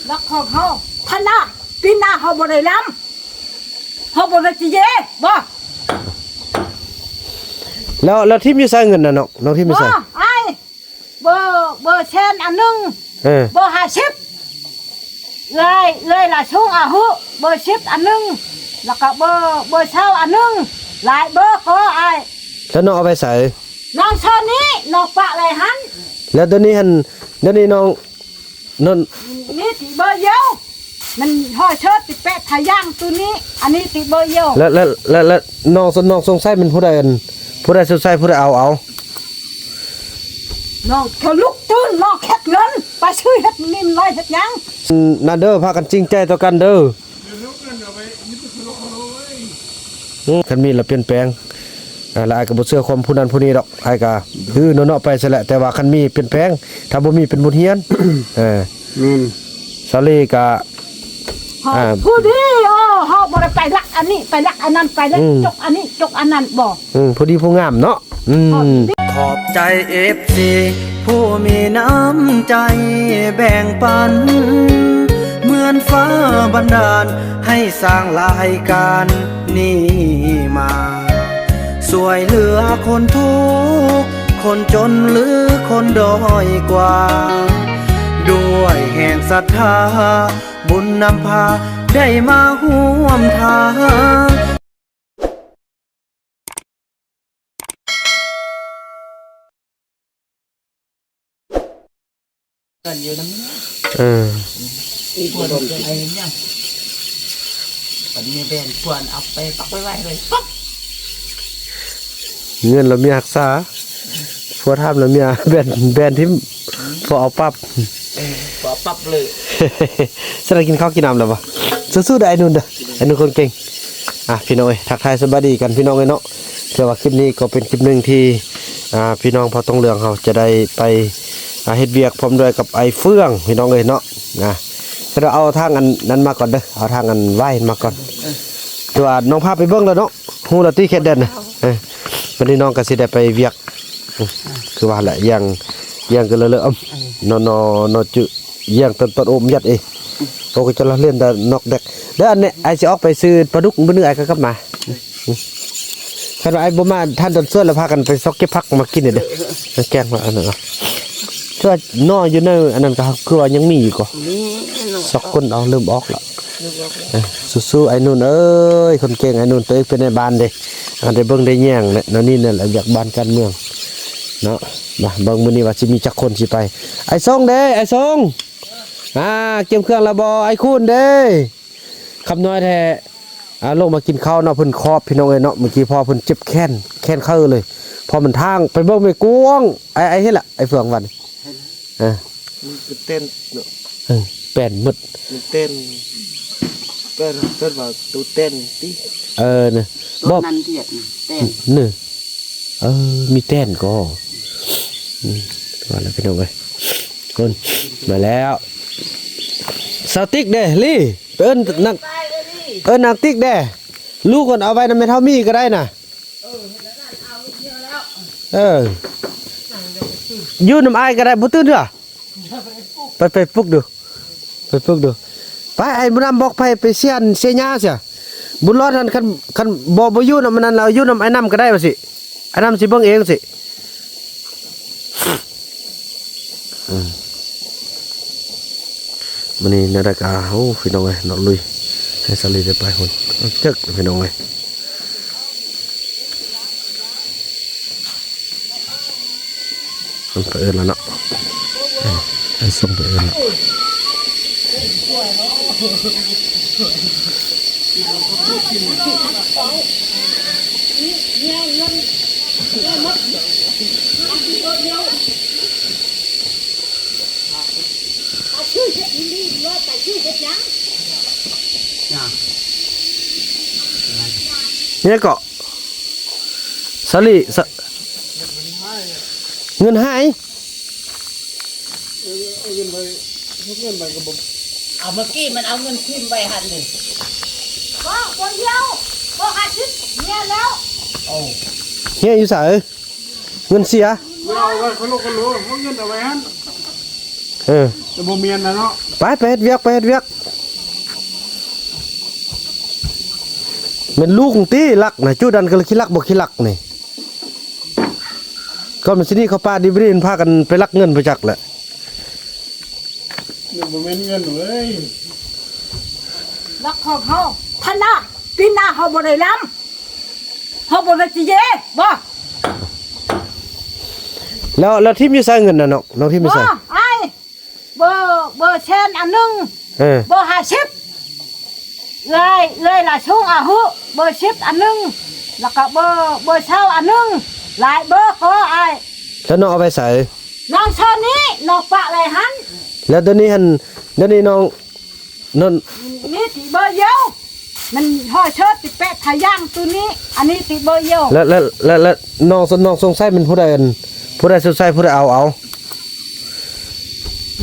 ລັກຂອງເຮົາ ທັນນະ ປີໜ້າເຮົາບໍ່ໄດ້ລຳ ເຮົາບໍ່ໄດ້ຊິເຢບໍ່. ແລ້ວ ແລ້ວຖິ້ມຢູ່ໃສເງິນນະນ້ອງ? ນ້ອງຖິ້ມຢູ່ໃສ? ອ້າຍ ເບີ ເບີແສນອັນໜຶ່ງ ເອີ ເບີຫ້າສິບ ເອື້ອຍ ເອື້ອຍລະຊົງອາຫຸ ເບີສິບອັນໜຶ່ງ ແລ້ວກໍເບີ ເບີຊາວອັນໜຶ່ງ ຫຼາຍເບີກໍອ້າຍ. ແລ້ວນ້ອງເອົາໄປໃສ? ນ້ອງຊອນນີ້ ນ້ອງປະໄວ້ຫັ້ນ. ແລ້ວດຽວນີ້ຫັ້ນ ດຽວນີ້ນ້ອງ ນັ້ນ ນີ້ຕິເບີດຽວ ມັນຫ້ອຍເຊີດຕິແປະທາຢ່າງໂຕນີ້ ອັນນີ້ຕິເບີດຽວ. ແລ້ວ ແລ້ວ ແລ້ວ ແລ້ວນ້ອງ ນ້ອງສົງໄສມັນຜູ້ໃດ ອັນ ຜູ້ໃດສົງໄສຜູ້ໃດເອົາ ເອົາ ນ້ອງເຂົາລຸກຕື່ນ ນ້ອງເຮັດເງິນ ໄປຊື້ເຮັດນິນໄວ້ເຮັດຫຍັງ ນັ້ນເດີ ພາກັນຈິງໃຈຕໍ່ກັນເດີ. ອືມ ຄັນມີລະປ່ຽນແປງ ອ່າ ລະອ້າຍກໍບໍ່ເຊື່ອຄວາມຜູ້ນັ້ນຜູ້ນີ້ດອກ ອ້າຍກໍຄືເນາະໆໄປຊັ້ນແຫຼະ ແຕ່ວ່າຄັນມີປ່ຽນແປງ ຖ້າບໍ່ມີເປັນບົດຮຽນ ເອີ ແມ່ນ ສາລີກໍ ອ່າ ຜູ້ດີ ເອີ ເຮົາບໍ່ໄດ້ໄປລັກອັນນີ້ ໄປລັກອັນນັ້ນ ໄປລັກ ອືມ ຈົກອັນນີ້ ຈົກອັນນັ້ນບໍ່ ອືມ ຜູ້ດີຜູ້ງາມເນາະ ອືມ ຂອບໃຈເອັຟຊີ ຜູ້ມີນ້ຳໃຈແບ່ງປັນ ເໝືອນຟ້າບັນດານໃຫ້ສ້າງລາຍການນີ້ມາ ຊ່ວຍເຫຼືອຄົນທຸກ ຄົນຈົນ ຫຼື ຄົນດ້ອຍກວ່າ ດ້ວຍແຮງສັດທາ ບຸນນຳພາໄດ້ມາຮ່ວມທາງ. ເອີ ປວນເປັນໄອເຮັດຫຍັງ ບັດມີແບນປວນເອົາໄປປັກໄວ້ໄວ້ເລີຍ ປັກ ເງິນລະເມຍຮັກສາ ຜົວຖາມລະເມຍແບນ ແບນຖິ້ມ ຜົວເອົາປັບ ເອີ ຜົວປັບເລີຍ ສະນັ້ນກິນເຂົ້າກິນນ້ຳແລ້ວບໍ່? ສູ້ໆເດີໄອ້ນຸ່ນເດີ ໄອ້ນຸ່ນຄົນເກັ່ງ. ອ່ະ ພີ່ນ້ອງເອີຍ ທັກທາຍສະບາຍດີກັນພີ່ນ້ອງເອີຍເນາະ ຖືວ່າຄລິບນີ້ກໍເປັນຄລິບໜຶ່ງທີ່ ອ່າ ພີ່ນ້ອງເຜົ່າຕົງເຫຼືອງເຮົາຈະໄດ້ໄປ ອ່າ ເຮັດວຽກພ້ອມດ້ວຍກັບໄອ້ເຟືອງພີ່ນ້ອງເອີຍເນາະ ນະ ຄືເອົາທາງອັນນັ້ນມາກ່ອນເດີ ເອົາທາງອັນວາຍມາກ່ອນ ເອີ ຄືວ່ານ້ອງພາໄປເບິ່ງແລ້ວເນາະ ຮູ້ແລ້ວຕິເຂດແດນນະ ເອີ ບັດນີ້ນ້ອງກໍຊິໄດ້ໄປວຽກ ຄືວ່າແຫຼະ ຢ່າງ ຢ່າງກໍເລີເລີ ເອີ ເນາະ ເນາະ ເນາະ ຈື່ ຢ່າງຕອນ ຕອນໂອມຍັດເອ ໂອ ກໍຈະລະເລ່ນແຕ່ນອກແດກ ແລ້ວອັນນີ້ອ້າຍຊິອອກໄປຊື້ປາດຸກ ມື້ອື່ນອ້າຍກໍກັບມາ ຄັນວ່າອ້າຍບໍ່ມາທັນຕອນສວນ ແລ້ວພາກັນໄປຊອກເກັບຜັກມາກິນເດີ ແກງວ່າອັນນັ້ນ ຄືວ່າໜໍ່ຢູ່ໃນອັນນັ້ນກໍຄືວ່າຍັງມີຢູ່ກໍ ມີ ຊອກຄົ້ນເອົາ ເລີ່ມອອກແລ້ວ ເອີ ສູ້ໆ ອ້າຍນຸ່ນເອີຍ ຄົນເກັ່ງ ອ້າຍນຸ່ນ ໂຕເອງເປັນນາຍບ້ານເດ້ ອັນໄດ້ເບິ່ງໄດ້ແຍງແຫຼະ ແນວນີ້ແຫຼະວຽກບ້ານການເມືອງເນາະ ມາເບິ່ງມື້ນີ້ວ່າຊິມີຈັກຄົນຊິໄປ ອ້າຍຊົງເດ້ ອ້າຍຊົງ ອ່າ ກຽມເຄື່ອງແລ້ວບໍ່ ອ້າຍຄູນເດ້ ຄຳນ້ອຍແທ້ ອ່າ ລົງມາກິນເຂົ້າເນາະ ເພິ່ນຂອບ ພີ່ນ້ອງເອີຍເນາະ ເມື່ອກີ້ພໍເພິ່ນເຈັບແຂນ ແຂນເຄີເລີຍ ເພາະມັນທາງ ໄປເບິ່ງແມ່ກວາງ ໄອ້ ໄອ້ເຫັນລະ ໄອ້ເຟືອງວ່ານີ້ ເອີ ມັນເປັນເຕັນເນາະ ເອີ ແປນໝົດ ມັນເຕັນ ເປັນ ເປັນວ່າໂຕເຕັນຕິ ເອີ ນະ ບໍ່ ນັ້ນທຽບນະ ແຕນ ເອີ ມີແຕນກໍ ອືມ ວ່າແລ້ວພີ່ນ້ອງເອີຍ ຄົນ ມາແລ້ວ ສາວຕິກເດ້ ລີ ໄປເອີ້ນນາງ ເອີ້ນນາງຕິກເດ້ ລູກກ່ອນ ເອົາໄວ້ນຳແມ່ເຖົ້າມີກໍໄດ້ນະ ເອີ ຢູ່ນຳອ້າຍກໍໄດ້ ບໍ່ຕື່ນເທື່ອ ໄປ ໄປປຸກດູ ໄປປຸກດູ ໄປ ໄອ້ບຸນນຳບອກໃຜໄປເຊຍ ເຊຍຫຍ້າຊະ ບຸນລອດຫັ້ນ ຄັນ ຄັນບໍ່ ບໍ່ຢູ່ນຳອັນນັ້ນແລ້ວ ຢູ່ນຳອ້າຍນຳກໍໄດ້ວ່າຊິ ອ້າຍນຳຊິເບິ່ງເອງຊິ ອືມ ມື້ນີ້ແນວໃດກໍ ໂອ້ ພີ່ນ້ອງເອີຍ ເນາະ ລຸຍ ໃຫ້ສາລີໄດ້ໄປພຸ້ນ ເຈິກ ພີ່ນ້ອງເອີຍ. ມັນໄປເອີ້ນແລ້ວເນາະ ເອີ ໃຫ້ສົ່ງໄປເອີ້ນແລ້ວ ນີ້ເກາະ ສາລີ ສະ ເງິນຫາຍ ເອົາເມື່ອກີ້ມັນເອົາເງິນຖິ້ມໄວ້ຫັ້ນເດ້ ບໍ່ ຄົນດຽວ ບໍ່ ຫ້າສິບ ເມຍແລ້ວ ເມຍຢູ່ໃສ? ເງິນເສຍ ເອົາໄວ້ ເອົາເງິນເອົາໄວ້ຫັ້ນ ເອີ ແຕ່ບໍ່ແມ່ນນະເນາະ ໄປ ໄປເຮັດວຽກ ໄປເຮັດວຽກ. ແມ່ນລຸງຕິລັກນະ ຈຸດນັ້ນກໍຂີ້ລັກບໍ່ຂີ້ລັກນີ້. ກ່ອນມັນຊິໜີເຂົ້າປ່າດີບໍ່ດີ ມັນພາກັນໄປລັກເງິນໄປຈັກແຫຼະ. ມັນບໍ່ແມ່ນເງິນເວີຍ ລັກຂອງເຮົາ. ຄັນນະ ປີໜ້າເຮົາບໍ່ໄດ້ລຳ ເຮົາບໍ່ໄດ້ຕິເຢບໍ່? ແລ້ວ ແລ້ວຖິ້ມຢູ່ໃສເງິນນະນ້ອງ? ນ້ອງຖິ້ມຢູ່ໃສ? ບໍ່ ອ້າຍ ເບີ ເບີແສນອັນໜຶ່ງ ເອີ ເບີຫ້າສິບ ເອື້ອຍ ເອື້ອຍລະສູງອາຍຸ ເບີສິບອັນໜຶ່ງ ແລ້ວກໍເບີ ເບີຊາວອັນໜຶ່ງ ຫຼາຍເບີກໍອ້າຍ. ແລ້ວນ້ອງເອົາໄປໃສ? ນ້ອງຊອນນີ້ ນ້ອງປະໄວ້ຫັ້ນ. ແລ້ວດຽວນີ້ຫັ້ນ ດຽວນີ້ນ້ອງ ນັ້ນ ນີ້ຕິເບີດຽວ ມັນຮອຍເຊີດຕິແປະທາຢ່າງໂຕນີ້ ອັນນີ້ຕິເບີດຽວ. ແລ້ວ ແລ້ວ ແລ້ວ ແລ້ວນ້ອງ ນ້ອງສົງໄສແມ່ນຜູ້ໃດ ອັນ ຜູ້ໃດສົງໄສ ຜູ້ໃດເອົາ ເອົາ?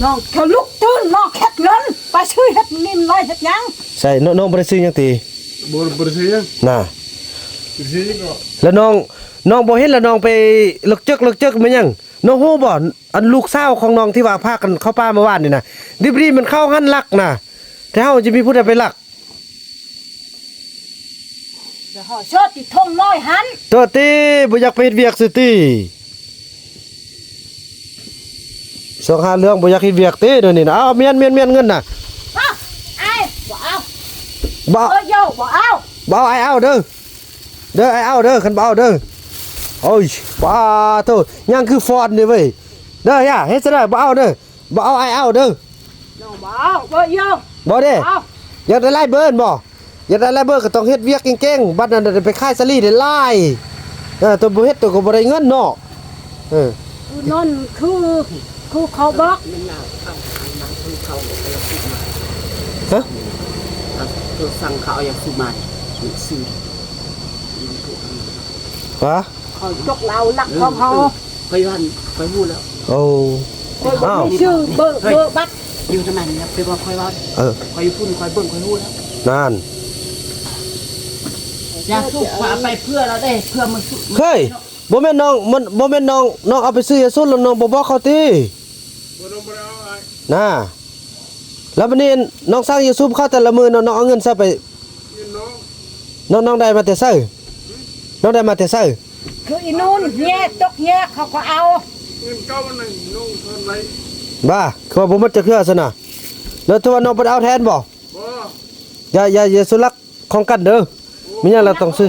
ນ້ອງເຂົາລຸກຕື່ນ ນ້ອງເຮັດເງິນ ໄປຊື້ເຮັດນິນໄວ້ເຮັດຫຍັງ? ໃຊ່ ນ້ອງ ນ້ອງບໍ່ໄດ້ຊື້ຫຍັງຕິ? ບໍ່ ບໍ່ໄດ້ຊື້ຫຍັງນະ. ບໍ່ໄດ້ຊື້ຫຍັງກໍ ແລ້ວນ້ອງ ນ້ອງບໍ່ເຫັນ ແລ້ວນ້ອງໄປເລິກເຈິກ ເລິກເຈິກແມ່ນຫຍັງ? ນ້ອງຮູ້ບໍ່ ອັນລູກສາວຂອງນ້ອງທີ່ວ່າພາກັນເຂົ້າປ່າເມື່ອວານນີ້ນະ ດີບໍ່ດີມັນເຂົ້າຫັ້ນລັກນະ ແຕ່ເຮົາຈະມີຜູ້ໃດໄປລັກ? ດຽວເຮົາເຊີດຕິທົ່ງນ້ອຍຫັ້ນ. ໂຕຕິ ບໍ່ຢາກໄປເຮັດວຽກຊື່ຕິ ສອງຫາເລື່ອງ ບໍ່ຢາກເຮັດວຽກຕິ ດຽວນີ້ນະ. ເອົາ ມຽນ ມຽນ ມຽນເງິນນະ. ເອົາ ອ້າຍ ບໍ່ເອົາ ບໍ່ເອົາ ບໍ່ເອົາ ບໍ່ເອົາ ອ້າຍເອົາເດີ ເດີ ອ້າຍເອົາເດີ ຄັນບໍ່ເອົາເດີ. ໂອ້ຍ ປາໂທ ຍັງຄືຟອນນີ້ເວີຍ ເດີ ຢ່າເຮັດຊະເດີ ບໍ່ເອົາເດີ ບໍ່ເອົາ ອ້າຍເອົາເດີ. ນ້ອງບໍ່ເອົາ ບໍ່ເອົາ ບໍ່ເດ້ ບໍ່ເອົາ. ຢາກໄດ້ຫຼາຍເບີແມ່ນບໍ່? ຢາກໄດ້ຫຼາຍເບີກໍຕ້ອງເຮັດວຽກເກັ່ງໆ ບັດນັ້ນໄດ້ໄປຂາຍສາລີໄດ້ຫຼາຍ. ເອີ ໂຕບໍ່ເຮັດໂຕກໍບໍ່ໄດ້ເງິນເນາະ. ເອີ ຄືນັ້ນ ຄື ຄືເຂົາບອກ ແມ່ນລາວເອົາອັນນັ້ນຄືເຂົາບອກວ່າຢາກຊື້ມາ ຮະ? ເຂົາສັ່ງເຂົາເອົາຢາກຊື້ມາ ຊື້ ຮະ? ເຂົາຈົກເອົາລັກຂອງເຮົາ. ເອີ ຂ້ອຍຢູ່ຫັ້ນ ຂ້ອຍຮູ້ແລ້ວ. ໂອ້ ຂ້ອຍບໍ່ມີຊື່ເບີ ເບີບັດ ຢູ່ນຳມັນນະ ໄປບອກຂ້ອຍເວົ້າ. ເອີ ຂ້ອຍຢູ່ພຸ້ນ ຂ້ອຍເບິ່ງ ຂ້ອຍຮູ້ແລ້ວ. ນັ້ນ ຢາສູບຂ້ອຍເອົາໄປເພື່ອລາວເດ້ ເພື່ອມັນສູບ. ເຮີ້ຍ ບໍ່ແມ່ນນ້ອງ ມັນບໍ່ແມ່ນນ້ອງ ນ້ອງເອົາໄປຊື້ຢາສູບແລ້ວນ້ອງບໍ່ບອກເຂົາຕິ? ບໍ່ ນ້ອງບໍ່ໄດ້ເອົາອ້າຍ ນະ. ແລ້ວບັດນີ້ນ້ອງສັ່ງຢາສູບເຂົາແຕ່ລະມື້ ນ້ອງ ນ້ອງເອົາເງິນໃສໄປ? ເງິນນ້ອງ ນ້ອງ ນ້ອງໄດ້ມາແຕ່ໃສ? ນ້ອງໄດ້ມາແຕ່ໃສ? ຄືອີນູນເຮຍຕົກເຮຍເຂົາກໍເອົາ. ເງິນເກົ່າອັນນັ້ນນ້ອງເພິ່ນໄວ້. ບ້າ ຄືວ່າບໍ່ໝົດຈັກເທື່ອຊັ້ນນະ. ແລ້ວຖືວ່ານ້ອງບໍ່ໄດ້ເອົາແທນບໍ່? ບໍ່. ຢ່າ ຢ່າ ຢ່າສຸລັກຂອງກັນເດີ. ມີຫຍັງລະຕ້ອງຊື້.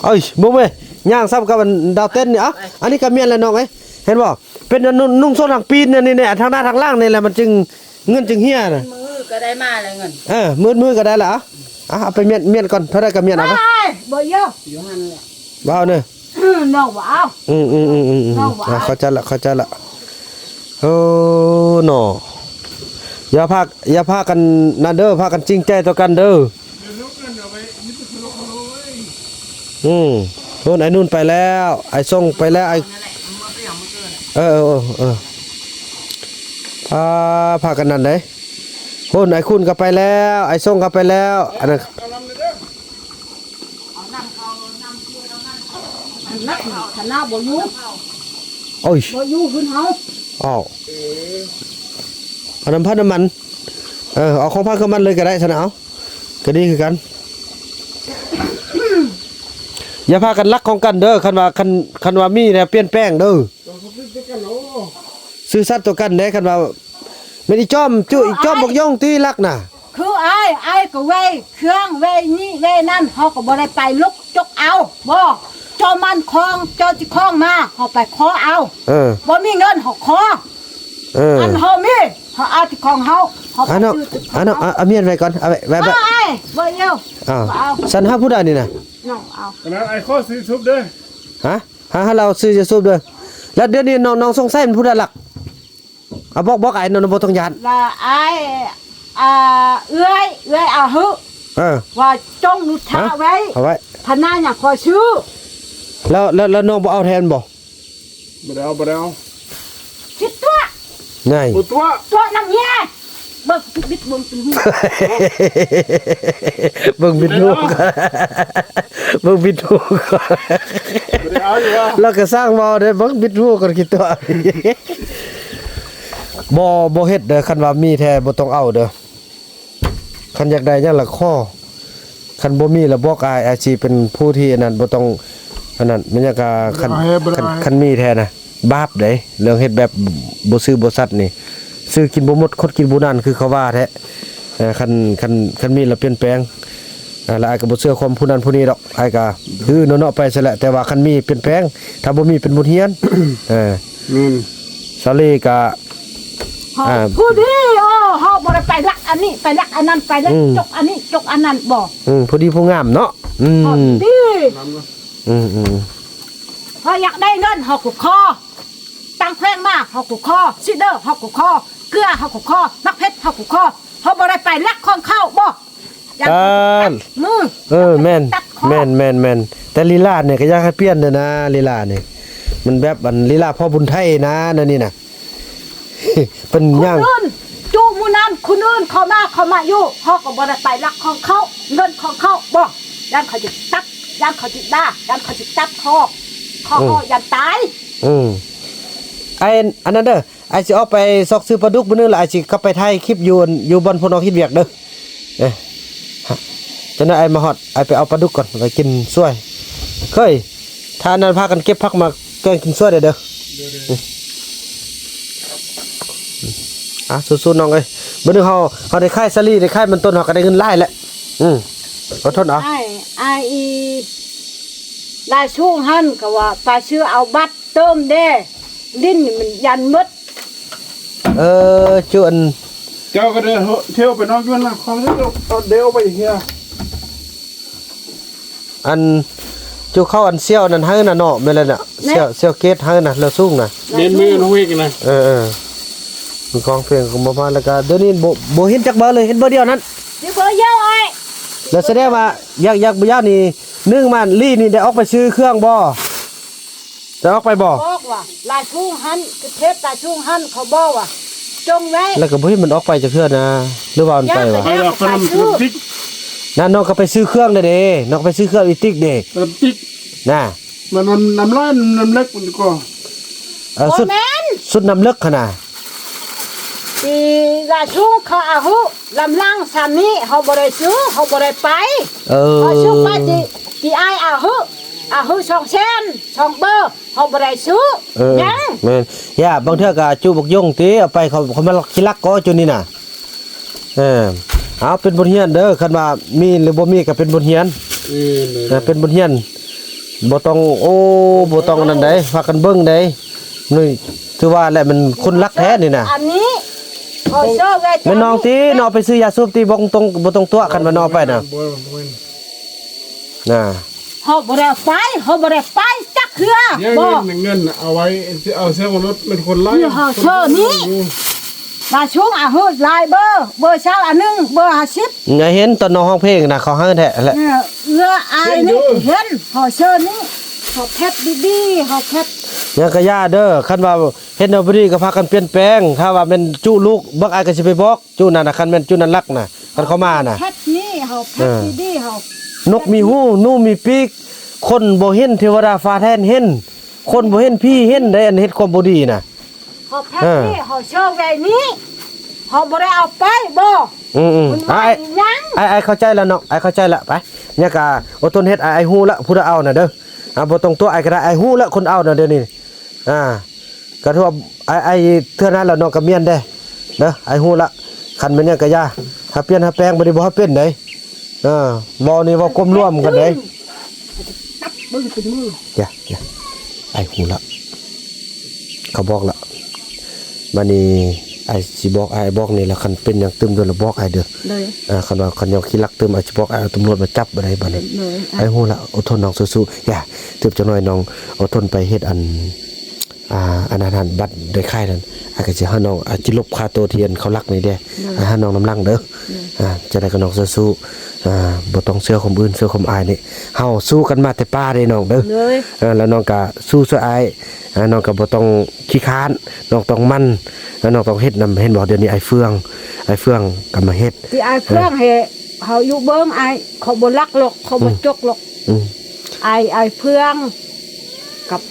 ເອີຍ ເບິ່ງເວີຍ ຍ່າງສ່ຳກັບອັນດາວເຕັ້ນນີ້. ເອົ້າ ອັນນີ້ກໍແມ່ນແຫຼະນ້ອງເອີຍ ເຫັນບໍ່? ເປັນອັນນຸ່ງ ນຸ່ງໂສ້ງທາງປີນນີ້ແຫຼະ ທາງໜ້າທາງຫຼັງນີ້ແຫຼະ ມັນຈຶ່ງ ເງິນຈຶ່ງເຮຍນະ. ມື້ກໍໄດ້ມາແລ້ວເງິນ. ເອີ ມື້ ມື້ກໍໄດ້ລະ. ເອົາ ເອົາໄປມ້ຽນ ມ້ຽນກ່ອນ ເທົ່າໃດກໍມ້ຽນເອົາໄປ. ບໍ່ເອົາ ບໍ່ເອົາເດີ ບໍ່ເອົາເດີ ນ້ອງບໍ່ເອົາ. ອືມໆໆໆ ນ້ອງບໍ່ເອົາ. ເຂົ້າໃຈລະ ເຂົ້າໃຈລະ. ໂອ້ ເນາະ ຢ່າພາ ຢ່າພາກັນນັ້ນເດີ ພາກັນຈິງໃຈຕໍ່ກັນເດີ. ອືມ ໂນ່ນ ໄອ້ນູນໄປແລ້ວ ໄອ້ສົ່ງໄປແລ້ວ ໄອ້ ເອີ ເອີ ເອີ ເອີ ພາ ພາກັນນັ້ນເດ້. ໂນ່ນ ໄອ້ຄູນກໍໄປແລ້ວ ໄອ້ສົ່ງກໍໄປແລ້ວ ອັນນັ້ນ ອັນນັ້ນ ຄັນລາວບໍ່ຢູ່ ໂອ້ຍ ບໍ່ຢູ່ເຮືອນເຮົາ. ອ້າວ ເອີ ເອົານ້ຳພັດນ້ຳມັນ ເອີ ເອົາຂອງພັດຂອງມັນເລີຍກໍໄດ້ຊັ້ນນະ. ເອົາ ກໍດີຄືກັນ. ຢ່າພາກັນລັກຂອງກັນເດີ ຄັນວ່າ ຄັນ ຄັນວ່າມີແລ້ວປ່ຽນແປງເດີ. ຊື່ສັດຕໍ່ກັນເດ້ ຄັນວ່າແມ່ນອີຈອມຈຸ ອີຈອມບັກຢອງຕິລັກນະ. ຄືອ້າຍ ອ້າຍກໍໄວ້ເຄື່ອງ ໄວ້ນີ້ໄວ້ນັ້ນ ເຮົາກໍບໍ່ໄດ້ໄປລຸກຈົກເອົາ ບໍ່ ເຈົ້າໝັ້ນຄອງ ເຈົ້າຊິຄອງມາ ເຮົາໄປຂໍເອົາ. ເອີ ບໍ່ມີເງິນເຮົາຂໍ. ເອີ ອັນເຮົາມີ ເຮົາເອົາທີ່ຂອງເຮົາ ເຮົາໄປຊື້ທີ່ຂອງເຮົາ. ເອົາ ເອົາ ເອົາມ້ຽນໄວ້ກ່ອນ ເອົາໄວ້ ໄວ້ ໄວ້ ອ້າຍ ບໍ່ເອົາ ອ້າວ ບໍ່ເອົາ. ຊັ້ນຫາຜູ້ໃດນີ້ນະ? ນ້ອງເອົາ. ອັນນັ້ນອ້າຍຂໍຊື້ຊຸບເດີ. ຮະ? ຫາ ຫາລາວຊື້ຢາສູບເດີ. ແລ້ວດຽວນີ້ນ້ອງ ນ້ອງສົງໄສແມ່ນຜູ້ໃດລັກ? ເອົາ ບອກ ບອກອ້າຍ ນ້ອງບໍ່ຕ້ອງຢ້ານ. ລະອ້າຍ ອ່າ ເອື້ອຍ ເອື້ອຍອາຫຶ ເອີ ວ່າຈົ່ງນຸດທາໄວ້ ເອົາໄວ້ ພະນາຫຍັງຂ້ອຍຊື້. ແລ້ວ ແລ້ວ ແລ້ວນ້ອງບໍ່ເອົາແທນບໍ່? ບໍ່ໄດ້ເອົາ ບໍ່ໄດ້ເອົາ. ຊິຕົວະ ໄງ ບໍ່ຕົວະ ຕົວະນຳເມຍ. ເບິ່ງບິດ ເບິ່ງບິດຫູ ເບິ່ງບິດຫູ ເບິ່ງບິດຫູ. ບໍ່ໄດ້ເອົາຢູ່ວ່າ ລາວກໍຊ່າງເວົ້າເດ້ ເບິ່ງບິດຫູກ່ອນ ຄິດຕົວະ. ບໍ່ ບໍ່ເຮັດເດີ ຄັນວ່າມີແທ້ບໍ່ຕ້ອງເອົາເດີ. ຄັນຢາກໄດ້ຫຍັງລະຂໍ ຄັນບໍ່ມີລະບອກອ້າຍ ອ້າຍຊິເປັນຜູ້ທີ່ອັນນັ້ນ ບໍ່ຕ້ອງອັນນັ້ນ ແມ່ນຫຍັງກະ ຄັນ ຄັນ ຄັນມີແທ້ນະ ບາບເດ້ ເລື່ອງເຮັດແບບບໍ່ຊື່ບໍ່ສັດນີ້ ຊື້ກິນບໍ່ໝົດ ຄົດກິນບໍ່ນານ ຄືເຂົາວ່າແທ້. ເອີ ຄັນ ຄັນ ຄັນມີລະປ່ຽນແປງ ອ່າ ລະອ້າຍກໍບໍ່ເຊື່ອຄວາມຜູ້ນັ້ນຜູ້ນີ້ດອກ ອ້າຍກໍຄືເນາະໆໄປຊັ້ນແຫຼະ ແຕ່ວ່າຄັນມີປ່ຽນແປງ ຖ້າບໍ່ມີເປັນບົດຮຽນ. ເອີ ແມ່ນ ສາລີກໍ ເຮົາ ອ່າ ຜູ້ດີ ເອີ ເຮົາບໍ່ໄດ້ໄປລັກອັນນີ້ ໄປລັກອັນນັ້ນ ໄປລັກ ອືມ ຈົກອັນນີ້ ຈົກອັນນັ້ນບໍ່ ອືມ ຜູ້ດີຜູ້ງາມເນາະ ອືມ ເຮົາດີ ອືມໆ ເຮົາຢາກໄດ້ເງິນ ເຮົາກໍຂໍ ຕ່າງແຂວງມາ ເຮົາກໍຂໍ ຊີເດີ ເຮົາກໍຂໍ ເກືອ ເຮົາກໍຂໍ ໝາກເຜັດ ເຮົາກໍຂໍ ເຮົາບໍ່ໄດ້ໄປລັກຂອງເຂົາບໍ່ ຢ້ານເຂົາຈະຕັດມື ເອີ ເອີ ແມ່ນ ຕັດຄໍ ແມ່ນໆໆ ແຕ່ລີລານີ້ກໍຢາກໃຫ້ປ່ຽນເດີນະ ລີລານີ້ ມັນແບບອັນລີລາພໍ່ບຸນໄທນະ ແນວນີ້ນະ ເປັນຫຍັງ ຄົນອື່ນ ຈູມື້ນັ້ນຄົນອື່ນເຂົາມາ ເຂົາມາຢູ່ ເຮົາກໍບໍ່ໄດ້ໄປລັກຂອງເຂົາ ເງິນຂອງເຂົາບໍ່ ຢ້ານເຂົາຈະຕັດ ຢ້ານເຂົາຈະດ່າ ຢ້ານເຂົາຈະຕັດຄໍ ເຂົາ ອືມ ກໍຢ້ານຕາຍ ອືມ ອ້າຍ ອັນນັ້ນເດີ ອ້າຍຊິອອກໄປຊອກຊື້ປາດຸກມື້ໜຶ່ງ ແລ້ວອ້າຍຊິກັບໄປຖ່າຍຄລິບຢູ່ ຢູ່ບ່ອນພວກນ້ອງເຮັດວຽກເດີ. ເອີ ຈັກໜ່ອຍອ້າຍມາຮອດ ອ້າຍໄປເອົາປາດຸກກ່ອນ ໄປກິນຊ່ວຍ ເຄີຍ ຖ້າອັນນັ້ນພາກັນເກັບຜັກມາແກງກິນຊ່ວຍເດີ. ອ່າ ສູ້ໆ ນ້ອງເອີຍ ມື້ໜຶ່ງເຮົາ ເຮົາໄດ້ຂາຍສາລີ ໄດ້ຂາຍມັນຕົ້ນ ເຮົາກໍໄດ້ເງິນຫຼາຍແຫຼະ. ອືມ ອົດທົນເອົາ ອ້າຍ ອ້າຍອີ ຫຼາຍສູງຫັ້ນກໍວ່າໄປຊື້ເອົາບັດ ເຕີມແດ່ ດິນນີ້ມັນຢ້ານໝົດ. ເອີ ຈຸອັນ ເຈົ້າກໍໄດ້ທຽວໄປນອກຢູ່ນະ ຂອງເຈົ້າເອົາ ເດເອົາໄປເຮັດ ອັນ ຈຸເຂົ້າອັນສ່ຽວນັ້ນໃຫ້ນະເນາະ ແມ່ນແລ້ວນະ ສ່ຽວ ສ່ຽວເກດໃຫ້ນະ ລາວສູງນະ ແມ່ນ ມື້ນ້ອງເວກນະ ເອີໆ ມີກອງເພງກໍບໍ່ມາ ແລ້ວກໍດຽວນີ້ບໍ່ ບໍ່ເຫັນຈັກເບີເລີຍ ເຫັນເບີດຽວນັ້ນ ຢູ່ເບີດຽວອ້າຍ ແລ້ວສະແດງວ່າ ຢາກ ຢາກບໍ່ຢາກນີ້ ໜຶ່ງມາລີນີ້ໄດ້ອອກໄປຊື້ເຄື່ອງບໍ່? ຈະອອກໄປບໍ່? ບອກວ່າຫຼາຍສູງຫັ້ນ ປະເທດຫຼາຍສູງຫັ້ນ ເຂົາບອກວ່າຈົ່ງໄວ້ ແລ້ວກໍບໍ່ເຫັນມັນອອກໄປຈັກເທື່ອນະ ຫຼືວ່າມັນໄປວະ? ໄປດອກ ໄປນຳ ໄປຊື້ ນັ້ນນ້ອງກໍໄປຊື້ເຄື່ອງເດ້ ນ້ອງໄປຊື້ເຄື່ອງອີຕິກເດ້ ອີຕິກນະ ມັນນຳ ນຳລາຍ ນຳເຫຼັກມັນກໍ ເອີ ສຸດ ສຸດນຳເລິກຫັ້ນນະ ທີ່ລາຍສູງເຂົາອາຫຸ ລຳຫຼັງສາມີເຮົາບໍ່ໄດ້ຊື້ ເຮົາບໍ່ໄດ້ໄປ ເອີ ເຮົາຊື້ໄປທີ່ ທີ່ອ້າຍອາຫຶ ອາຫຶສອງແສນ ສອງເບີ ເຮົາບໍ່ໄດ້ຊື້ ເອີ ຫຍັງ ແມ່ນ ຢ່າ ບາງເທື່ອກໍຈຸບັກຢົງຕິ ເອົາໄປ ເຂົາ ເຂົາມາລັກ ຂີ້ລັກກໍຈຸນີ້ນະ ເອີ ເອົາ ເປັນບົດຮຽນເດີ ຄັນວ່າມີຫຼືບໍ່ມີກໍເປັນບົດຮຽນ ເອີ ເປັນບົດຮຽນ ບໍ່ຕ້ອງ ໂອ້ ບໍ່ຕ້ອງອັນນັ້ນໃດ ພາກັນເບິ່ງໃດ ນີ້ ຖືວ່າແຫຼະ ມັນຄົນລັກແທ້ນີ້ນະ ອັນນີ້ ເຮົາເຊື່ອໄວ້ ແມ່ນນ້ອງຕິ ນ້ອງໄປຊື້ຢາສູບຕິ ບໍ່ຕ້ອງ ບໍ່ຕ້ອງຕົວະ ຄັນວ່ານ້ອງໄປນະ ນະ ເຮົາບໍ່ໄດ້ໄປ ເຮົາບໍ່ໄດ້ໄປຈັກເທື່ອ ບໍ່ ເງິນ ເງິນເອົາໄວ້ ຊິເອົາເຊື່ອມະນຸດ ແມ່ນຄົນຫຼາຍ ເຮົາເຊື່ອນີ້ ວ່າຊຸງອາຫຶຫຼາຍເບີ ເບີຊາວອັນໜຶ່ງ ເບີຫ້າສິບ ຍາຍເຫັນຕອນນ້ອງຮ້ອງເພງນະ ເຂົາໃຫ້ແທ້ແຫຼະ ເອີ ເອື້ອອາຍນີ້ເຫັນ ເຮົາເຊີນີ້ ເຮົາເຮັດດີໆ ເຮົາເຮັດ ຍັງກະຢ່າເດີ ຄັນວ່າເຮັດແນວບໍ່ດີກໍພາກັນປ່ຽນແປງ ຖ້າວ່າແມ່ນຈຸລູກ ບັກອາຍກໍຊິໄປບອກ ຈຸນັ້ນນະ ຄັນແມ່ນຈຸນັ້ນລັກນະ ຄັນເຂົາມານະ ເຮັດນີ້ ເຮົາເຮັດດີໆ ເຮົາ ນົກມີຫູ ໜູມີປີກ ຄົນບໍ່ເຫັນ ເທວະດາຟ້າແດນເຫັນ ຄົນບໍ່ເຫັນ ຜີເຫັນໄດ໋ ອັນເຮັດຄວາມບໍ່ດີນະ ເຮົາແພັກນີ້ ເອີ ເຮົາເຊີໄວ້ນີ້ ເຮົາບໍ່ໄດ້ເອົາໄປບໍ່ ອືມໆ ມັນວ່າອີຫຍັງ ອ້າຍ ອ້າຍເຂົ້າໃຈແລ້ວເນາະ ອ້າຍເຂົ້າໃຈແລ້ວ ໄປ ຍັງກະອົດທົນເຮັດ ອ້າຍ ອ້າຍຮູ້ລະ ຜູ້ໃດເອົານະເດີ ອ່າ ບໍ່ຕ້ອງຕົວະອ້າຍກໍໄດ້ ອ້າຍຮູ້ລະ ຄົນເອົານະ ດຽວນີ້ ອ່າ ກະຖືວ່າ ອ້າຍ ອ້າຍເທື່ອນັ້ນແລ້ວ ນ້ອງກະມ້ຽນເດ້ ເດີ ອ້າຍຮູ້ລະ ຄັນແມ່ນຫຍັງກະຢ່າ ຫາປ່ຽນຫາແປງ ບັດນີ້ບໍ່ໃຫ້ເປັນໃດ ເອີ ເວົ້ານີ້ເວົ້າຄວາມລວມກັນເດ້ ຢ່າ ຢ່າ ອ້າຍຮູ້ລະ ເຂົາບອກລະ ບາດນີ້ອ້າຍຊິບອກ ອ້າຍບອກນີ້ລະ ຄັນເປັນຫຍັງຕື່ມເດີລະບອກອ້າຍເດີ ໂດຍ ເອີ ຄັນວ່າ ຄັນຍັງຂີ້ລັກຕື່ມ ອ້າຍຊິບອກ ອ້າຍເອົາຕຳຫຼວດມາຈັບບາດໃດບາດນີ້ ໂດຍ ອ້າຍຮູ້ລະ ອົດທົນນ້ອງສູ້ໆ ຢ່າ ຕື່ມຈັກໜ້ອຍ ນ້ອງອົດທົນໄປເຮັດອັນ ອ່າ ອັນນັ້ນຫັ້ນ ບັດໄດ້ຂາຍນັ້ນ ອ້າຍກໍຊິໃຫ້ນ້ອງ ອາ ຊິລົບຄ່າໂຕທີ່ອັນເຂົາລັກນີ້ເດ້ ໂດຍ ໃຫ້ນ້ອງນຳຫຼັງເດີ ໂດຍ ອ່າ ຈັ່ງໃດກໍນ້ອງສູ້ໆ ອ່າ ບໍ່ຕ້ອງເຊື່ອຄວາມອື່ນ ເຊື່ອຄວາມອ້າຍນີ້ ເຮົາສູ້ກັນມາແຕ່ປ່າເດ້ນ້ອງເດີ ໂດຍ ເອີ ແລ້ວນ້ອງກໍສູ້ຊ່ວຍອ້າຍ ອ່າ ນ້ອງກໍບໍ່ຕ້ອງຂີ້ຄ້ານ ນ້ອງຕ້ອງໝັ່ນ ແລ້ວນ້ອງຕ້ອງເຮັດນຳ ເຫັນບໍ່ ດຽວນີ້ອ້າຍເຟືອງ ອ້າຍເຟືອງກໍມາເຮັດ ທີ່ອ້າຍເຟືອງ ເອີ ໃຫ້ເຮົາຢູ່ເບິ່ງ ອ້າຍ ເຂົາບໍ່ລັກຫຼອກ ເຂົາບໍ່ ອືມ ຈົກຫຼອກ ອືມ ອ້າຍ ອ້າຍເຟືອງ ກັບ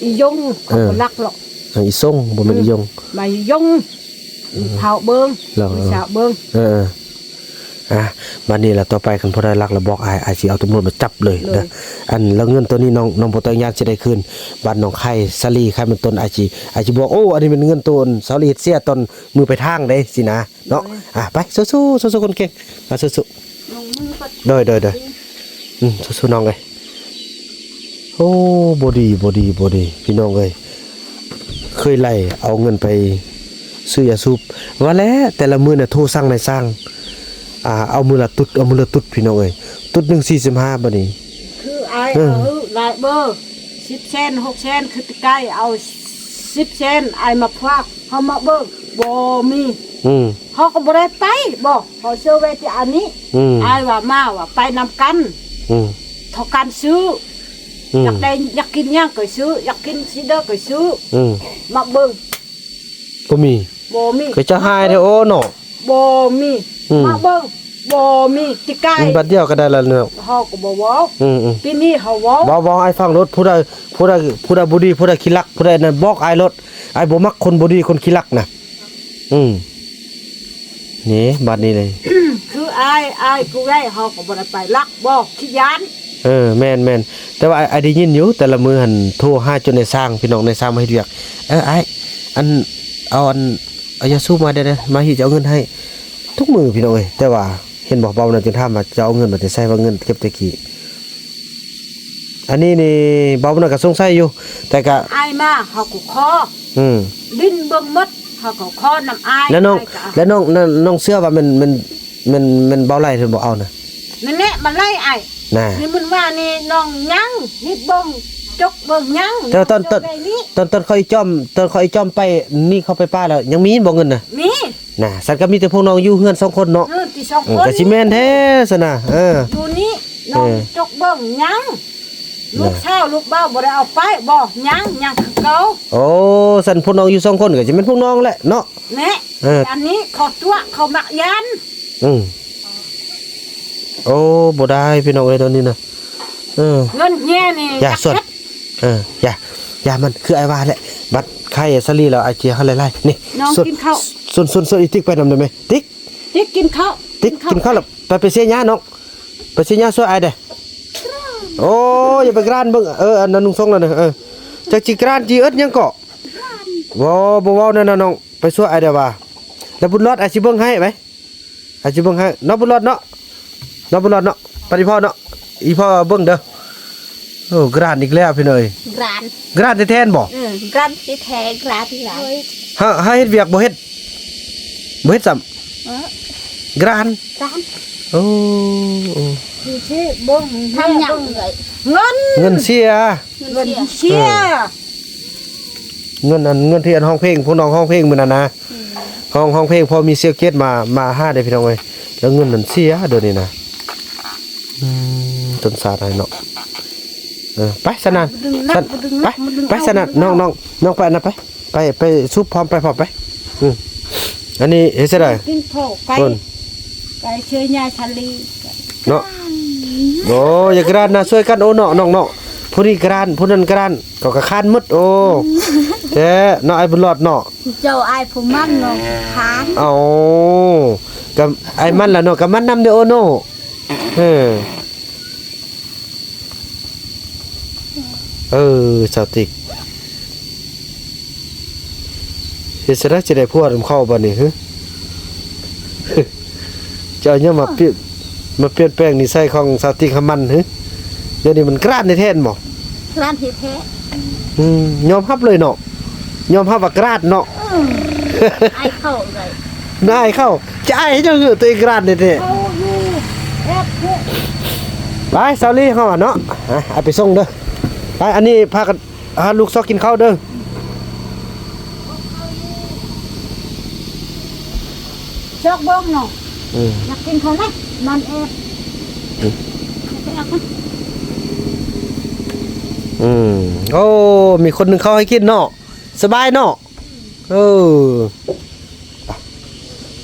ອີຢົງ ເຂົາ ເອີ ບໍ່ລັກຫຼອກ ອີສົງ ບໍ່ແມ່ນ ອືມ ອີຢົງ ມາອີຢົງ ເຖົ້າເບິ່ງ ເອີ ຜູ້ສາວເບິ່ງ ເອີ ອ່າ ບາດນີ້ລະ ຕໍ່ໄປຄັນຜູ້ໃດລັກລະບອກອ້າຍ ອ້າຍຊິເອົາຕຳຫຼວດມາຈັບເລີຍ ເລີຍ ເດີ. ອັນ ແລ້ວເງິນໂຕນີ້ນ້ອງ ນ້ອງບໍ່ຕ້ອງຢ້ານຊິໄດ້ຄືນ. ບ້ານໜອງໄຂ່ ສາລີ ໄຂ່ມັນຕົ້ນ ອ້າຍຊິ ອ້າຍຊິບອກ ໂອ້ ອັນນີ້ແມ່ນເງິນໂຕອັນສາວລີເຮັດເສຍຕອນມື້ໄປທາງເດ້ ຊີ້ນະເນາະ. ໂດຍ ອ່າ ໄປ ສູ້ໆ ສູ້ໆ ຄົນເກັ່ງ ອ່າ ສູ້ໆ. ລົງມືກ່ອນ ໂດຍ ໂດຍ ໂດຍ ອືມ ສູ້ໆ ນ້ອງເອີຍ. ໂອ້ ບໍ່ດີ ບໍ່ດີ ບໍ່ດີ ພີ່ນ້ອງເອີຍ. ເຄີຍໄລ່ເອົາເງິນໄປຊື້ຢາສູບ ວ່າແລ້ວແຕ່ລະມື້ນະ ໂທສັ່ງນາຍຊ່າງ ອ່າ ເອົາມື້ລະຕຸດ ເອົາມື້ລະຕຸດ ພີ່ນ້ອງເອີຍ. ຕຸດໜຶ່ງສີ່ສິບຫ້າ ບາດນີ້ ຄືອ້າຍ ເອີ ເອົາຫຼາຍເບີ ສິບແສນ ຫົກແສນ ຄືແຕ່ໄກເອົາສິບແສນ ອ້າຍມາພາກ ເຮົາມາເບິ່ງ ບໍ່ມີ ອືມ ເຮົາກໍບໍ່ໄດ້ໄປ ບໍ່ ເຮົາເຊື່ອໄວ້ແຕ່ອັນນີ້ ອືມ ອ້າຍວ່າມາວ່າໄປນຳກັນ ອືມ ເທົ່າກັນຊື້ ອືມ ຢາກໄດ້ ຢາກກິນຫຍັງກໍຊື້ ຢາກກິນຊີເດີກໍຊື້ ອືມ ມາເບິ່ງ ບໍ່ມີ ບໍ່ມີ ກໍຈະຫາຍແທ້ ໂອ້ເນາະ ບໍ່ມີ ອືມ ມາເບິ່ງ ບໍ່ມີ ຕິກາຍ ອືມ ບັດດຽວກໍໄດ້ລະເນາະ ເຮົາກໍບໍ່ເວົ້າ ອືມໆ ປີນີ້ເຮົາເວົ້າ ເວົ້າ ເວົ້າໃຫ້ຟັງໂລດ ຜູ້ໃດ ຜູ້ໃດ ຜູ້ໃດບໍ່ດີ ຜູ້ໃດຂີ້ລັກ ຜູ້ໃດນັ້ນ ບອກອ້າຍໂລດ ອ້າຍບໍ່ມັກຄົນບໍ່ດີ ຄົນຂີ້ລັກນະ ອືມ ນີ້ ບາດນີ້ເລີຍ ຄືອ້າຍ ອ້າຍຜູ້ໃຫຍ່ ເຮົາກໍບໍ່ໄດ້ໄປລັກ ບໍ່ ຂີ້ຢ້ານ ເອີ ແມ່ນໆ ແຕ່ວ່າອ້າຍ ອ້າຍໄດ້ຍິນຢູ່ ແຕ່ລະມື້ຫັ້ນໂທຫາຈົນນາຍຊ່າງ ພີ່ນ້ອງ ນາຍຊ່າງມາເຮັດວຽກ ເອີ ອ້າຍ ອັນ ເອົາ ອັນ ເອົາຢາສູບມາແດ່ເດີ ມາຮີຈະເອົາເງິນໃຫ້ ທຸກມື້ພີ່ນ້ອງເອີຍ. ແຕ່ວ່າເຫັນບໍ່ ບ່າວນະຈຶ່ງຖາມວ່າຈະເອົາເງິນມາແຕ່ໃສ ວ່າເງິນເກັບແຕ່ຂີ້. ອັນນີ້ນີ້ບ່າວນະກໍສົງໄສຢູ່ ແຕ່ກະ ອ້າຍມາເຮົາກໍຂໍ ອືມ ດິນເບິ່ງໝົດ ເຮົາກໍຂໍນຳອ້າຍ ແລ້ວນ້ອງ ອ້າຍກໍເອົາ ແລ້ວນ້ອງ ນ້ອງ ນ້ອງເຊື່ອວ່າແມ່ນ ແມ່ນ ແມ່ນ ແມ່ນບ່າວໄຫຼເພິ່ນບໍ່ເອົານະ? ນັ້ນແຫຼະ ມັນໄຫຼອ້າຍ ນະ ນີ້ມັນວ່ານີ້ນ້ອງຍັງ ນີ້ເບິ່ງ ຈົກເບິ່ງຍັງ ແຕ່ວ່າຕອນ ຕອນ ຕອນ ຕອນເຂົາອີຈອມ ຕອນເຂົາອີຈອມໄປ ນີ້ເຂົາໄປປ່າແລ້ວ ຍັງມີບໍ່ເງິນນະ? ມີ ນະ ສັນກໍມີແຕ່ພວກນ້ອງຢູ່ເຮືອນສອງຄົນເນາະ ເອີ ທີ່ສອງ ເອີ ຄົນ ກໍຊິແມ່ນແທ້ຊັ້ນນະ ເອີ ຢູ່ນີ້ນ້ອງ ເອີ ຈົກເບິ່ງຍັງ ເອີ ລູກສາວລູກບ່າວບໍ່ໄດ້ເອົາໄປບໍ່? ຍັງ ຍັງຄືເກົ່າ. ໂອ້ ສັນພວກນ້ອງຢູ່ສອງຄົນກໍຊິແມ່ນພວກນ້ອງແຫຼະເນາະ ແນະ ເອີ ອັນນີ້ເຂົາຕົວະ ເຂົາມັກຢ້ານ ອືມ ໂອ້ ບໍ່ໄດ້ພີ່ນ້ອງເອີຍ ຕອນນີ້ນະ ເອີ ເງິນເຮຍນີ້ ຢ່າ ຢາກ ສວນ ເຮັດ ເອີ ຢ່າ ຢ່າມັນ ຄືອ້າຍວ່າແຫຼະ ບັດໄຂ່ສາລີແລ້ວ ອ້າຍເຈຍເຮົາຫຼາຍໆ ນີ້ ນ້ອງກິນເຂົ້າ ຊວນ ຊວນ ຊວນອີຕິກໄປນຳໄດ້ໄໝ? ຕິກ ຕິກກິນເຂົ້າ ຕິກກິນເຂົ້າແລ້ວ ໄປ ໄປເຊຍານ້ອງ ໄປເຊຍາຊ່ວຍອ້າຍແດ່. ໂອ້ ຢ່າໄປກຣານເບິ່ງ ເອີ ອັນນັ້ນນຸ່ງຊົງແລ້ວນະ ເອີ ຈັກຊິກຣານຊິເອິດຫຍັງເກາະ ບໍ່ ບໍ່ເວົ້າແນວນັ້ນນ້ອງ ໄປຊ່ວຍອ້າຍແດ່ວ່າ ແລ້ວບຸນລອດອ້າຍຊິເບິ່ງໃຫ້ໄປ ອາດຊິເບິ່ງໃຫ້ເນາະ ບຸນລອດເນາະ ເນາະ ບຸນລອດເນາະ ປານອີ່ພໍ່ເນາະ ອີ່ພໍ່ເບິ່ງເດີ. ໂອ້ ກຣານອີກແລ້ວພີ່ນ້ອງເອີຍ ກຣານ ກຣານແທ້ໆ ແມ່ນບໍ່? ເອີ ກຣານແທ້ໆ ກຣານຫຼາຍ ເຮົາ ເຮົາເຮັດວຽກບໍ່ເຮັດ ບໍ່ເຮັດຊ້ຳ ເອີ ກຣານ ກຣານ ໂອ້ ໂອ້ ຊິເບິ່ງ ທຳຫຍັງເອີຍ ເງິນ ເງິນເສຍ ເງິນເສຍ ເງິນເສຍ ເອີ ເງິນອັນ ເງິນທີ່ອັນຮ້ອງເພງ ພວກນ້ອງຮ້ອງເພງມື້ນັ້ນນະ ອືມ ຮ້ອງ ຮ້ອງເພງ ພໍມີສ່ຽວເກດມາ ມາຫາເດ້ພີ່ນ້ອງເອີຍ ແລ້ວເງິນນັ້ນເສຍດຽວນີ້ນະ ອືມ ຕົ້ນສາດໃຫ້ເນາະ ເອີ ໄປຊັ້ນນະ ບໍ່ດຶງນະ ຊັ້ນ ບໍ່ດຶງນະ ໄປ ບໍ່ດຶງ ໄປຊັ້ນນະ ເອົາ ນ້ອງ ນ້ອງ ນ້ອງໄປອັນນັ້ນໄປ ໄປ ໄປສູບພ້ອມ ໄປພ້ອມໄປ ອືມ ອັນນີ້ເຮັດຈັ່ງໃດ ກິນເຂົ້າໄກ່ ເພິ່ນ ໄກ່ເຊຍາທະເລ ເນາະ ໂອ້ ຢ່າກຣານນະ ຊ່ວຍກັນ ໂອ້ ເນາະ ນ້ອງເນາະ ຜູ້ນີ້ກຣານ ຜູ້ນັ້ນກຣານ ເຂົາກໍຄານໝົດ ໂອ້ ແທ້ເນາະ ອ້າຍບຸນລອດເນາະ ເຈົ້າອ້າຍຜູ້ມັນເນາະ ຄານ ເອົາ ກໍອ້າຍມັນລະເນາະ ກໍມັນນຳເດ້ ໂອ້ ເນາະ ເອີ ເອີ ສາວຕິກ ເຮັດຈັ່ງໃດຊິໄດ້ຜົວນຳເຂົາບັດນີ້ ຮຶ ເຈົ້າຍັງມາປ່ຽນ ມາປ່ຽນແປງນິໄສຂອງສາວຕິກໃຫ້ມັນ ຮຶ ດຽວນີ້ມັນກຣານແທ້ໆ ແມ່ນບໍ່? ກຣານແທ້ໆ ອືມ ຍອມຮັບເລີຍເນາະ ຍອມຮັບວ່າກຣານເນາະ ອືມ ອາຍເຂົາເລີຍ ນາຍເຂົາ ຈະອາຍຫຍັງ ຕົວເອງກຣານແທ້ໆ ເຂົາຢູ່ແອບເພາະ ໄປ ສາວລີ ເຮົາເນາະ ອ່ະ ເອົາໄປສົ່ງເດີ ໄປ ອັນນີ້ພາກັນ ອ່າ ລູກຊອກກິນເຂົ້າເດີ ຊອກເບິ່ງເນາະ ອືມ ຢາກກິນເຂົ້ານະ ນອນແອບ ອືມ ອືມ ໂອ້ ມີຄົນໜຶ່ງເຂົ້າໃຫ້ກິນເນາະ ສະບາຍເນາະ ເອີ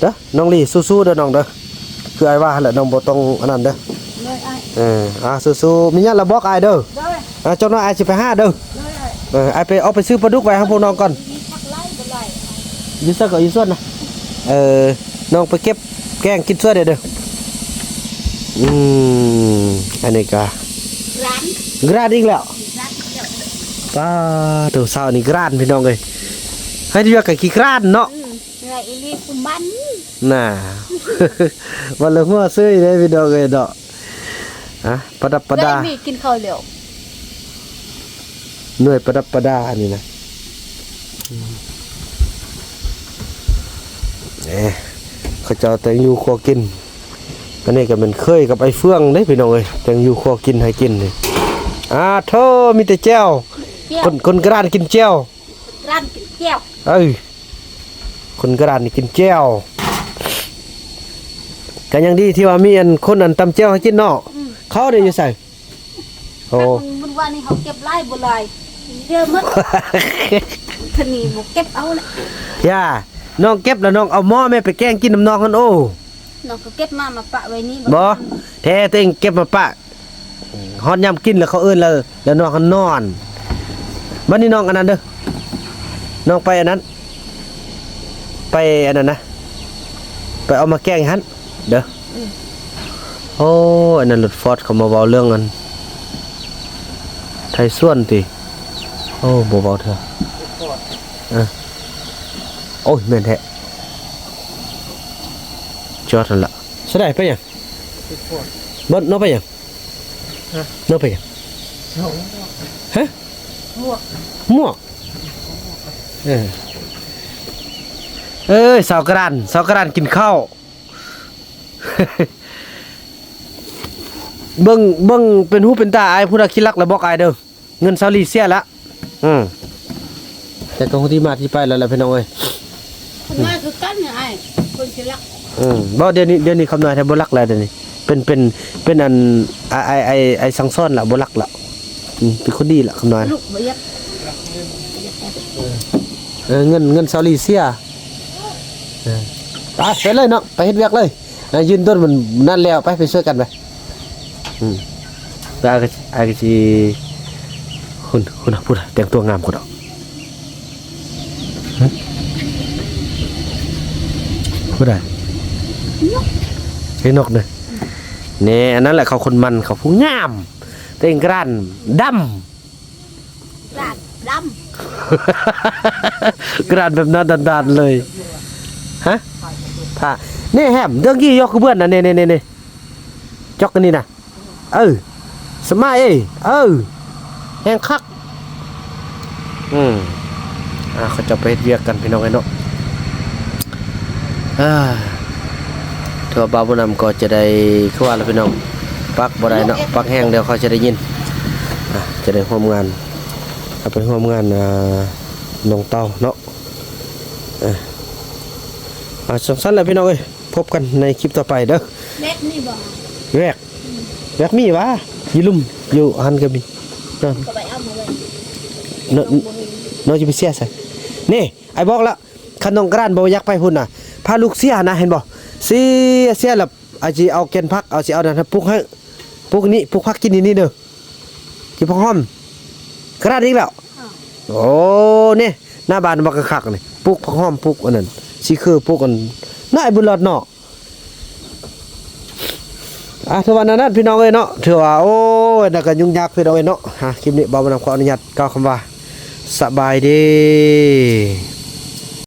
ເດີ ນ້ອງລີ ສູ້ໆ ເດີນ້ອງເດີ ຄືອ້າຍວ່າຫັ້ນແຫຼະ ນ້ອງບໍ່ຕ້ອງອັນນັ້ນເດີ ໂດຍອ້າຍ ເອີ ອ່າ ສູ້ໆ ມີຫຍັງລະບອກອ້າຍເດີ ໂດຍ ອ່າ ຈັກໜ່ອຍອ້າຍຊິໄປຫາເດີ ໂດຍອ້າຍ ເອີ ອ້າຍໄປ ອອກໄປຊື້ປາດຸກໄວ້ໃຫ້ພວກນ້ອງກ່ອນ ມີຜັກໄລ່ບໍ່ໄລ່ ຢູ່ໃສກໍຢູ່ສວນນະ ເອີ ນ້ອງໄປເກັບແກງກິນຊ່ວຍແດ່ເດີ. ອືມ ອັນນີ້ກະ ກຣານ ກຣານອີກແລ້ວ ກຣານອີກແລ້ວ. ປ້າໂຕ ເຊົ້ານີ້ກຣານພີ່ນ້ອງເອີຍ. ໃຫ້ວຽກກະຂີ້ກຣານເນາະ. ອືມ ເມື່ອຍອີ່ຫຼີ ກຸມບັນ ນ່າ ວັນລະຫົວເຊີຍເດ້ພີ່ນ້ອງເອີຍເນາະ. ອະ ປະດັບປະດາ ເອື້ອຍມີກິນເຂົ້າແລ້ວ. ໜ່ວຍປະດັບປະດາອັນນີ້ນະ. ເອີ ເຂົາເຈົ້າແຕ່ງຢູ່ຄົວກິນ. ອັນນີ້ກໍແມ່ນເຄີຍກັບໄອ້ເຟືອງເດ້ພີ່ນ້ອງເອີຍ ແຕ່ງຢູ່ຄົວກິນໃຫ້ກິນນີ້. ອາໂທ ມີແຕ່ແຈ່ວ ແຈ່ວ ຄົນ ຄົນກະດານກິນແຈ່ວ ກະດານກິນແຈ່ວ. ເອີ ຄົນກະດານນີ້ກິນແຈ່ວ. ກໍຍັງດີທີ່ວ່າມີອັນ ຄົນອັນຕຳແຈ່ວໃຫ້ກິນເນາະ. ອືມ ເຂົາເດ້ຢູ່ໃສ? ໂອ້ ມື້ວານນີ້ເຮົາເກັບຫຼາຍບໍ່ຫຼາຍ ເຍອະໝົດ. ເທື່ອນີ້ບໍ່ເກັບເອົາລະ. ຢ່າ ນ້ອງເກັບແລ້ວນ້ອງເອົາໝໍ້ແມ່ໄປແກງກິນນຳນ້ອງຫັ້ນ. ໂອ້ ນ້ອງກໍເກັບມາ ມາປະໄວ້ນີ້. ບໍ່ ແທ້ຕົວເອງເກັບມາປະ ຮອດຍາມກິນແລ້ວເຂົາເອີ້ນແລ້ວ ແລ້ວນ້ອງຫັ້ນນອນ. ບັດນີ້ນ້ອງອັນນັ້ນເດີ ນ້ອງໄປອັນນັ້ນ ໄປອັນນັ້ນນະ ໄປເອົາມາແກງໃຫ້ຫັ້ນເດີ. ອືມ ໂອ້ ອັນນັ້ນລົດຟອດເຂົາມາເວົ້າເລື່ອງອັນ ໄທສວນຕິ. ໂອ້ ບໍ່ເວົ້າເທື່ອ. ເອີ ໂອ້ຍ ແມ່ນແທ້ ຈອດຫັ້ນລະ. ສະໄດໄປຫຍັງ? ບໍ່ ນ້ອງໄປຫຍັງ? ຮະ? ນ້ອງໄປຫຍັງ? ຮະ? ໝວກ ໝວກ. ເອີ ເອີຍ ສາວກະດານ ສາວກະດານກິນເຂົ້າ. ເບິ່ງ ເບິ່ງເປັນຫູເປັນຕາອ້າຍ ຜູ້ໃດຂີ້ລັກລະບອກອ້າຍເດີ. ເງິນຊາວຫຼີເສຍລະ. ອືມ ແຕ່ກໍຮູ້ທີ່ມາທີ່ໄປແລ້ວລະພີ່ນ້ອງເອີຍ. ຄົນງານຄືກັນນີ້ອ້າຍ ຄົນຊິລັກ. ອືມ ບໍ່ ດຽວນີ້ ດຽວນີ້ຄຳນ້ອຍແທ້ບໍ່ລັກແລ້ວ ດຽວນີ້ເປັນ ເປັນ ເປັນອັນ ອ້າຍ ອ້າຍ ອ້າຍສັ່ງສອນລະ ບໍ່ລັກລະ. ອືມ ເປັນຄົນດີລະຄຳນ້ອຍ. ເອີ ເງິນ ເງິນຊາວຫຼີເສຍ. ເອີ ໄປ ໄປເລີຍເນາະ ໄປເຮັດວຽກເລີຍ. ອ່ະ ຢືນໂດນມັນນັ້ນແລ້ວ ໄປ ໄປຊ່ວຍກັນໄປ. ອືມ ແຕ່ອ້າຍກໍ ອ້າຍກໍຊິ ຄຸນ ຄຸນນະ ພຸ້ນນະ ແຕ່ງຕົວງາມພຸ້ນເນາະ. ຫຶ ຜູ້ໃດ? ນກ ໃຊ່ນົກເດີ. ແນ່ ອັນນັ້ນແຫຼະ ເຂົາຄົນໝັ່ນ ເຂົາຜູ້ງາມ ແຕ່ງການດຳ. ການດຳ ການແບບໜ້າດ້ານໆເລີຍ. ຮະ? ຖ້າ ນີ້ແຮມ ເລື່ອງກີ້ຢອກຄືເພື່ອນນະ ນີ້ໆໆ ຈອກອັນນີ້ນະ. ເອີ ສະມາຍເອີຍ ເອີ ແຮງຄັກ. ອືມ ອ່າ ເຂົາເຈົ້າໄປເຮັດວຽກກັນພີ່ນ້ອງເອີຍເນາະ. ເອີ ຖືວ່າບ່າວບຸນນຳກໍຈະໄດ້ ຄືວ່າລະພີ່ນ້ອງ ປັກບໍ່ໄດ້ເນາະ ປັກແຮງດຽວເຂົາຈະໄດ້ຍິນ. ອ່າ ຈະໄດ້ຮ່ວມງານ ເອົາໄປຮ່ວມງານ ອ່າ ນ້ອງເຕົ້າເນາະ. ອ່າ ອ່າ ຈັ່ງຊັ້ນແຫຼະພີ່ນ້ອງເອີຍ ພົບກັນໃນຄລິບຕໍ່ໄປເດີ. ແວັກມີບໍ່? ແວັກ ອືມ ແວັກມີຫວາ? ຢູ່ລຸ່ມ ຢູ່ຫັ້ນກໍມີ. ນ້ອງ ນ້ອງ ນ້ອງຈະໄປເສຍໃສ? ນີ້ ອ້າຍບອກລະ ຄັນນ້ອງກະດານບໍ່ຢາກໄປພຸ້ນນະ ພາລູກເສຍຫັ້ນນະ ເຫັນບໍ່? ເສຍ ເສຍລະ ອາ ຊິເອົາແກ່ນຜັກ ເອົາ ຊິເອົານັ້ນ ປຸກໃຫ້ ປຸກນີ້ ປຸກຜັກກິນຢູ່ນີ້ເດີ. ກິນຜັກຫອມ ກະດານອີກແລ້ວ. ໂອ້ ນີ້ ໜ້າບ້ານບັກຄັກໆ ນີ້ ປູກຜັກຫອມ ປູກອັນນັ້ນ ຊິຄືປູກອັນ ນ້ອຍບຸນຫຼອດເນາະ. ອ່າ ຖືວ່າແນວນັ້ນພີ່ນ້ອງເອີຍເນາະ ຖືວ່າ ໂອ້ຍ ນັ້ນກໍຫຍຸ້ງຍາກພີ່ນ້ອງເອີຍເນາະ. ອ່າ ຄລິບນີ້ບ່າວບຸນນຳຂໍອະນຸຍາດກ່າວຄຳວ່າ ສະບາຍດີ.